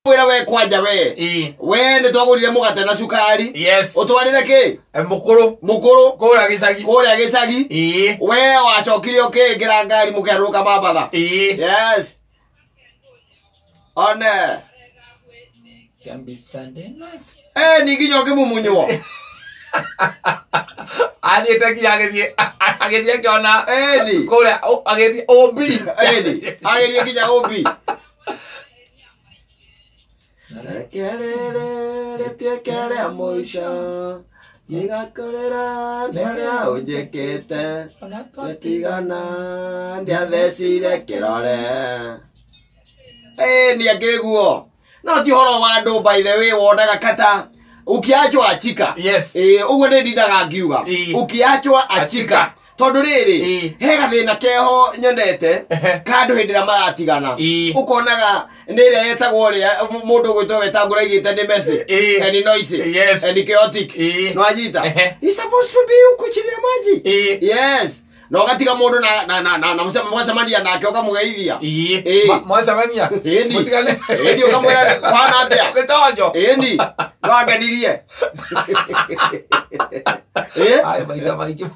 Mwĩra we kwanja we. We nĩ twagũrire mũgate na cukari. Ũtwarĩre kĩ? Mũkũrũ. Mũkũrũ. Kũrĩa gĩcagi. Kũrĩa gĩcagi. We wacokire ũkĩingĩra ngari mũkĩharũrũka Mambatha. Yes. One. Eh, ni nginya ũkĩmumunywo. Athiĩte nginya agĩthiĩ akĩona Eni. kũrĩa agĩthiĩ OB. Eni. Agerie nginya ũmbi. Reke rĩrĩ rĩtuĩke rĩa mũico ndigakũrĩra nĩ ũrĩa ũnjĩkĩte twatigana ndiathecire kĩrore. Ĩĩ nĩ akĩrĩ guo no ti ũhoro wa andũ, by the way, wonaga kata ukiachwa achika. Ĩĩ, ũguo nĩ ndindaga ngiuga. Ukiachwa achika. Achika. Tondũ rĩrĩ he gathĩna keho nyonete ka andũ hĩndĩ ĩrĩa maratigana. Ũkonaga nĩ ĩrĩa ĩtagwo ũrĩa mũndũ ũgwĩtwo Wetangũra aigĩte nĩ messy and noisy and chaotic. Nĩwanyita? It's supposed to be huku chini ya maji. Yes, na ũgatiga mũndũ na mũgacemania nake ũkamũgeithia. Mwacemania. Ĩni. Mũtigane. Ĩni, ũkamwĩra kwana atĩa. Nĩ tonjo. Ĩni, nĩwangenirie. Ĩ? Aya, maita maingĩ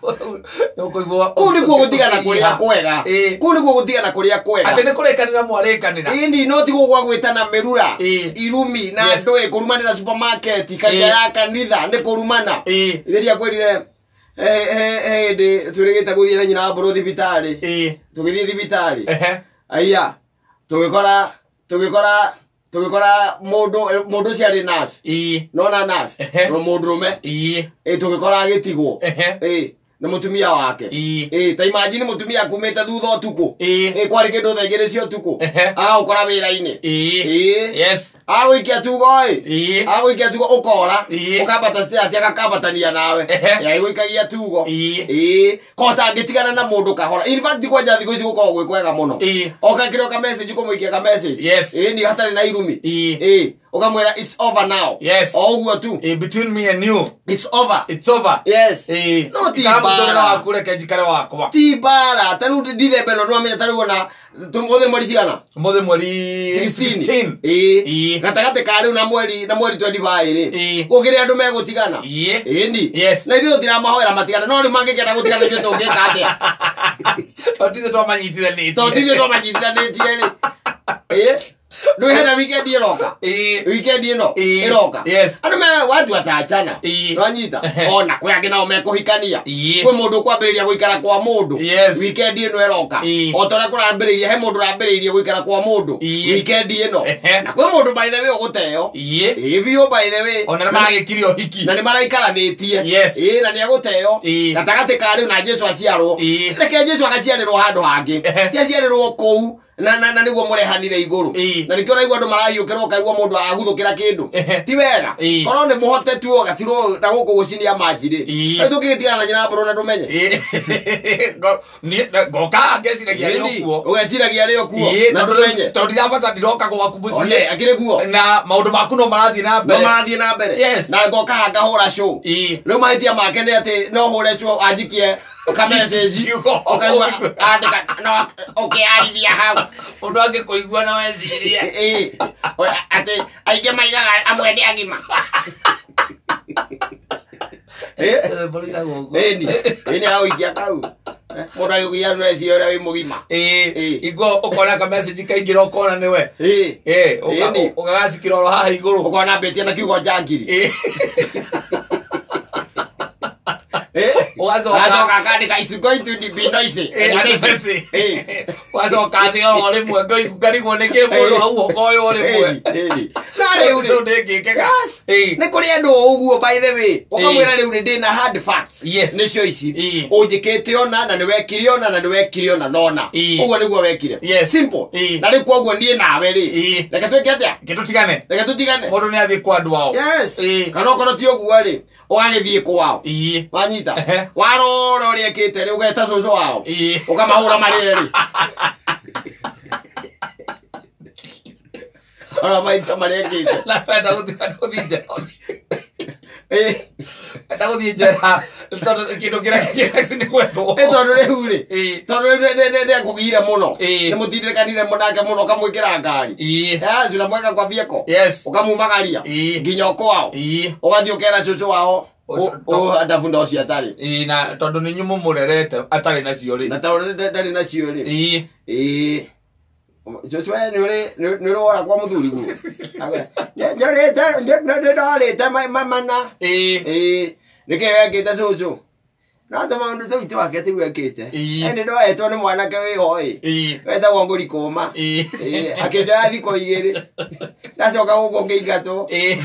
nĩ ũkũigua Kũu nĩkuo gũtigana kũrĩa kwega. Kũu nĩkuo gũtigana kũrĩa kwega. Atĩ nĩ kũrĩkanĩra mwarĩkanĩra. Ĩni, no tiguo gwa gwĩtana mĩrura irumi na ndũĩ kũrumanĩra supermarket kanitha ya kanitha nĩ kũrumana. Rĩrĩa kwĩrire hĩndĩ twĩrĩgĩte gũthiĩ na nyina wa mbũrũ thibitarĩ. Tũgĩthiĩ thibitarĩ. Aya, tũgĩkora mũndũ ũcio arĩ nurse. Nona nurse. Mũndũrũme. Ĩ, tũgĩkora agĩtigwo. Ĩ, na mũtumia wake. Ĩ, ta imagine mũtumia akumĩte thutha ũtukũ. Ĩ, kwarĩ kĩndũ thaa 2 cia ũtukũ. Agagũkora wĩra-inĩ. Ĩ. Agũikia tugo ĩ. Agũikia tugo ũkora. Ũkambata stairs agakambatania nawe. Agũikagia tugo. Ĩ, ko tangĩtigana na mũndũ kahora. In fact kwanja thikũ ici gũkoragwo gwĩ kwega mũno. Oka kĩrĩa ka message kũmũikia ka message. Ĩ, ni hatarĩ na irumi. Ĩ, ũkamwĩra it's over now. O ũguo tu. Between me and you. It's over. It's over. Yes. No ti Ikara mũtũrĩre mbara. waku reke njikare wakwa. Ti mbara. Ta rĩu Dithemba ĩno nĩwamenya ta rĩu ona ũmũthĩ mweri cigana? Ũmũthĩ mweri 16. 16. Ĩ. Gatagatĩ ka rĩu na mweri 25 rĩ. Gũkĩrĩ andũ megũtigana. Ĩni. Na ithuĩ tũtiramahoera matigane no rĩu mangĩkenda gũtigana ithuĩ tũngĩka atĩa? Tondũ ti ithuĩ twamanyitithanĩtie. Tondũ ti ithuĩ twamanyitithanĩtie rĩ. Ĩ? Rĩu hena weekend ĩroka. Weekend ĩno ĩroka. Andũ me watu wataachana. Nĩwanyita? Ona kwĩ angĩ nao mekũhikania. Kwĩ mũndũ ũkwambĩrĩria gũikara kwa mũndũ. Weekend ĩno ĩroka. O ta ũrĩa kũrambĩrĩirie he mũndũ ũrambĩrĩirie gũikara kwa mũndũ. Weekend ĩno. Na kwĩ mũndũ by the way ũgũteo. Ĩ biũ by the way. Ona nĩ maragĩkire ũhiki. Na nĩ maraikaranĩtie. Ĩ, na nĩ agũteo. Gatagatĩ ka rĩu na Jesu aciarwo. Reke Jesu agaciarĩrwo handũ hangĩ. Ti aciarĩrwo kũu na nĩguo mũrehanire igũrũ. Na nĩkĩo ũraigua andũ marahiũkĩrwo ũkaigua mũndũ aguthũkĩra kĩndũ. Ti wega. Korwo nĩ mũhote tu ũgacirwo na gũkũ gũcinia manji rĩ. Rĩu tũngĩgĩtigana na nyina mbũrũ na ndũmenye. Ngoka ngeciragia arĩ Ĩni, okuo. ũgeciragia arĩ okuo. Na Tondũ ndũmenye. tondũ ndirabata ndiroka gwaku One, mũciĩ. akĩrĩ guo. Na maũndũ maku no marathiĩ na No mbere. marathiĩ na mbere. Na ngoka haha ngahũra show. Rĩu mahĩtia make nĩ atĩ no hũre show anjikie ka message. Kiugo. Ũkaigua andĩka no ũkĩarithia hau. Ũndũ angĩkũigua na wecirie. Ĩ, atĩ aingĩ maigaga amwe nĩ agima. Ĩni, ĩni agũikia kau. Mũndũ agĩkũikia no ecirie ũrĩa wĩ mũgima. Igua ũkona ka message kaingĩra ũkona nĩwe. Ĩni. Ũgagacikĩra oro haha igũrũ. Ũkona mbĩtie na kiugo njangiri. Ũgacoka Agacoka akandĩka it's going to be noisy. Noisy. Ũgacoka thĩ oro rĩmwe ngarigwo nĩkĩ mũndũ hau ũkoywo rĩmwe. Ĩni. Na rĩu So rĩ. ndĩngĩkĩka. Yes. Nĩ kũrĩ andũ o ũguo by the way. Ũkamwĩra rĩu nĩ ndĩna hard facts. Nĩcio ici. Ũnjĩkĩte ona na nĩ wekire ona na nĩ wekire ona nona. Ũguo nĩguo wekire. Simple. Na rĩu koguo niĩ nawe rĩ. Reke twĩke atĩa? Gĩtũtigane. Reke tũtigane. Mũndũ nĩ athiĩ kwa andũ ao. Yes. Kana okorwo ti ũguo rĩ, ũgagĩthiĩ kwao. Wanyita? Warora ũrĩa ekĩte rĩ, ũgeta cũcũ wao. Ũkamahũra marĩ erĩ. Ora maita marĩa ekĩte. Na wenda gũthiĩ nja. Enda gũthiĩ njera tondũ kĩndũ kĩrĩa kĩrĩa nĩ gwethwo. Tondũ rĩu rĩ, Ĩĩ. tondũ rĩu nĩakũgire mũno, Ĩĩ. nĩ mũtindĩkanire nake mũno, ũkamwĩkĩra ngari. Ĩĩ. Yes, unamweka kwa vehicle. Yes. Ũkamumagaria Ĩĩ. nginya kwao. Ĩĩ. Ũgathiĩ ũkera cũcũ wao ndabunda ũcio atarĩ. Ĩĩ, na tondũ nĩ inyuĩ mũmũrerete atarĩ nacio rĩ. Na tondũ ndarĩ nacio rĩ. Ĩĩ. Ĩĩ. Cũcũ we nĩ ũrĩ wora kwa mũthuri guo. Njorĩte nĩndorĩte mana. Ĩĩ. Ĩĩ. Nĩkĩ wekĩte cũcũ? No ta maũndũ tũu twake tĩu ekĩte. Ĩĩ. Nĩ ndoetwo nĩ mwanake wĩho ĩ. Ĩĩ. Wetagwo Ngũrikũma. Ĩĩ. Ĩĩ, akĩnjoya thikũ igĩrĩ. Ndacoka gũkũ ngĩingatwo. Ĩĩ.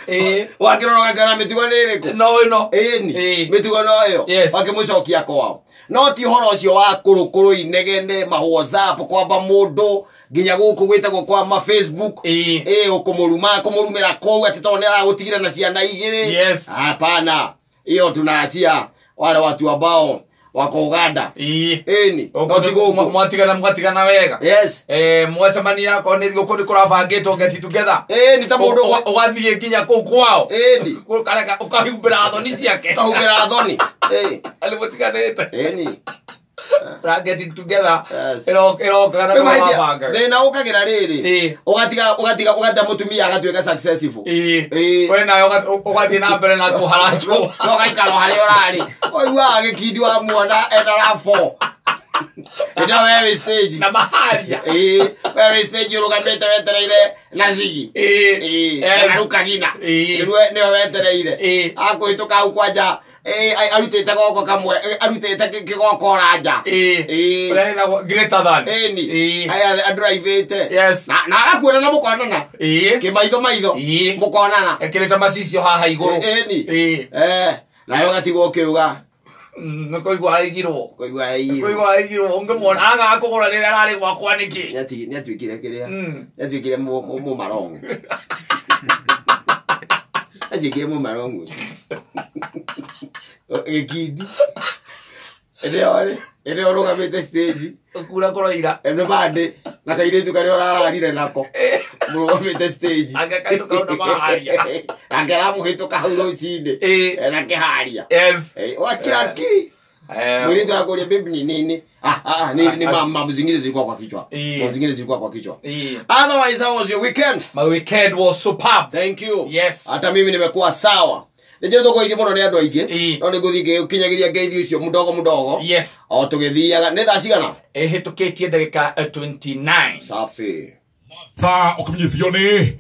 Ĩĩ. Wakĩrora ũgakĩona mĩtugo nĩ ĩrĩkũ? No ĩno. Ĩni. Ĩĩ. Mĩtugo no ĩyo. Yes. Wakĩmũcokia kwao. No ti ũhoro ũcio wa kũrũkũrũ inegene ma WhatsApp kwamba mũndũ nginya gũkũ gwĩtagwo kwa ma Facebook. Ĩĩ. Ĩĩ, ũkũmũruma kũmũrumĩra kũu atĩ tondũ nĩ aragũtigire na ciana igĩrĩ. Yes. Hapana. Hiyo tunaachia wale watu ambao wako Uganda. Ĩĩ. Ĩni. No ti gũkũ. Mwatigana mũgatigana wega. Yes. Mwacemania akorwo nĩ thigũkũ nĩ kũrabangĩtwo get together. Ĩni ta mũndũ Ũgathiĩ nginya kũu kwao. Ĩni. Ũkareka ũkahumbĩra thoni ciake. Ũkahumbĩra thoni. Ĩĩ. Arĩ mũtiganĩte. Ĩni. Ra getting together. Yes. Ĩrokaga na Rĩu mahĩtia, nĩmũrabangaga. thĩna ũkagĩra rĩrĩ. Ĩĩ. Ũgatiga mũtumia agatuĩka successful. Ĩĩ. Ĩĩ. We nawe ũgathiĩ na mbere na kũharacwo. No ũgaikara o harĩa ũrarĩ. Ũiguaga gĩkindi wa muona ena rabu. Ĩno we wĩ stage. Na maharia. Ĩĩ, we wĩ stage ũrũgamĩte wetereire na zigi. Ĩĩ. Ĩĩ, Yes. na rukagina. Ĩĩ. Nĩwe nĩwe wetereire. Ĩĩ. Akũhĩtũka hau kwanja, ĩĩ, arutĩte goko kamwe, arutĩte kĩgokora nja. Ĩĩ. Ĩĩ. Ũrĩa ĩnagwo greater than. Ĩni. Ĩĩ. Aya andrive-ĩte. Yes. Na agakuona na mũkonana. Ĩĩ. Kĩmaitho maitho. Ĩĩ. Mũkonana. Ekĩrĩte macicio haha igũrũ. Ĩni. Ĩĩ. Nawe ũgatigwo ũkĩuga. Nĩ kũigua aigirwo. Kũigua aigirwo. Kũigua aigirwo. Ũngĩmuona agaga kũgũra rĩrĩa ararĩ gwakwa nĩkĩ? Nĩatuĩkire kĩrĩa. Nĩatuĩkire mũmarongo. Nĩatuĩkire mũmarongo. Gĩkindi. Ĩrĩa ũrũgamĩte stage. Kura kũroira. Nĩ bandĩ na kairĩtu karĩa ũrararire nako. Mũrũgamĩte stage. Ake kairĩtu kau na maharia. Nake aramũhĩtũka hau rũcinĩ. Ĩĩ. Na kĩharia. Yes. Wakira ki. Mwiritu akũria babe ni nini? Ni mambo zingine zilikuwa kwa kichwa. Mambo zingine zilikuwa kwa kichwa. Otherwise, how was your weekend? My weekend was superb. Thank you. Yes. Hata mimi nimekuwa sawa. Nĩnjũĩ tũkũgeithio mũno nĩ andũ aingĩ. No nĩngũthiĩ ngĩkinyagiria ngeithi ũcio mũdogo mũdogo. Yes. O tũgĩthiaga. Nĩ thaa cigana? Ĩhĩtũkĩtie ndagĩka 29. Safi. Thaa ũkĩmenyithio nĩ